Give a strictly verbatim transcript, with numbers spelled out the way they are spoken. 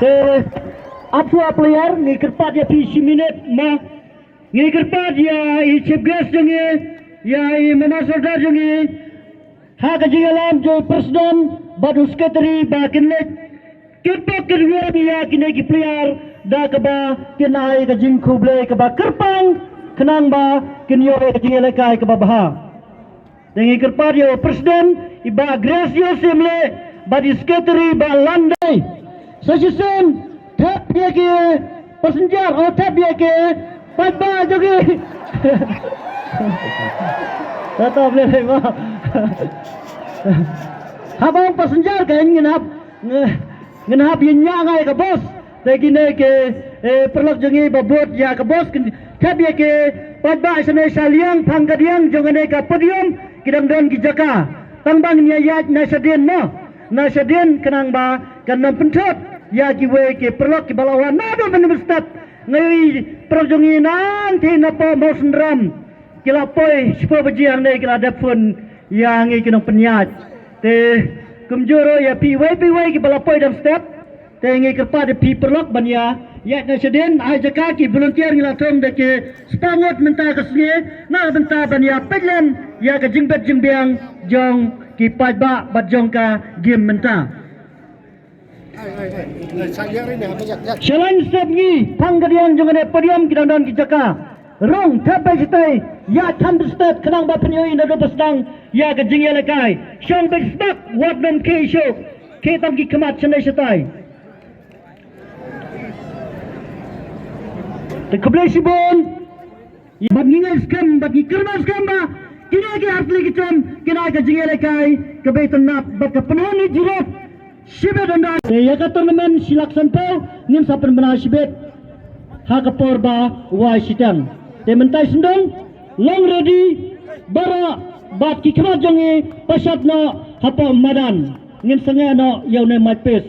Te ap shuwa player, ngi kyrpad ïa phi shi minit ma. Ngi kyrpad ïa i chief guest jong ngi, ïa i mama sordar jong ngi, ha ka jingïalam jong i president bad u secretary ba kin leit kyrpad kyrpad ïa kine ki player da kaba kin ai ka jingkhublei kaba kyrpang khnang ba kin ïoh ïa ka jingïalehkai kaba bha. Te ngi kyrpad ïa u president i Bah Gracious Syiemlieh bad i secretary Bah Landai. Sa shisien thep ïa ki passenger, oh, thep ïa ki paidbah jong ngi. Kata boleh, Bah. Haba ong passenger kan ngin hap, nge-, ngin hap ïa ñiah ngai ka bos. Te kine ki, eh, paralok jong ngi ba bud ïa ka bos kin thep ïa ki paidbah shane sha liang phang ka diang jong kane ka podium ki dang don ki jaka. Tang ba ngin ïa ïaid na shadien mo. Na shadien khnang ba kan ym pynthut ïa kiwei ki paralok kiba la wan naduh mynstep. Ngi paralok jong ngi nangta napoh Mawsynram. Ki la poi shiphew baje hangne ki la dep phone ïa ngi ki nongpynïaid. Te kumjuh ruh ïa phi iwei pa iwei kiba la poi dang step. Te ngi kyrpad ïa phi paralok ban ïa ïaid na shadien, ai jaka ki volunteer ngi la thung da ki spah ngut mynta ka sngi na bynta ban ïa peit lem ïa ka jingbit jingbiang jong ki paidbah bad jong ka game mynta. Sha lain step ngi phang ka diang jong kane podium ki dang don ki jaka. Rung thep beit shatai, ïa than beit shatai khnang ba phin ïohi naduh ba sdang ïa ka jingïalehkai. Shong beit sbak wat nym khie shuh, khie tam ki khmat shane shatai. Te khublei shibun. Bad ngi ngeit skhem, bad ngi kyrmen skhem ba kine ki artylli ki team kin ai ka jingïalehkai kaba itynnad bad ka pynhun ïa jurip shibit ynda. Te ïa ka tournament shi lak sanphew ngin sa pynbna shibit ha ka por ba wai shiteng. Te mynta sngewdon long ready baroh bad ki khmat jong ngi pyrshah noh hapoh madan. Ngin sangeh noh ïa une Mike Pes.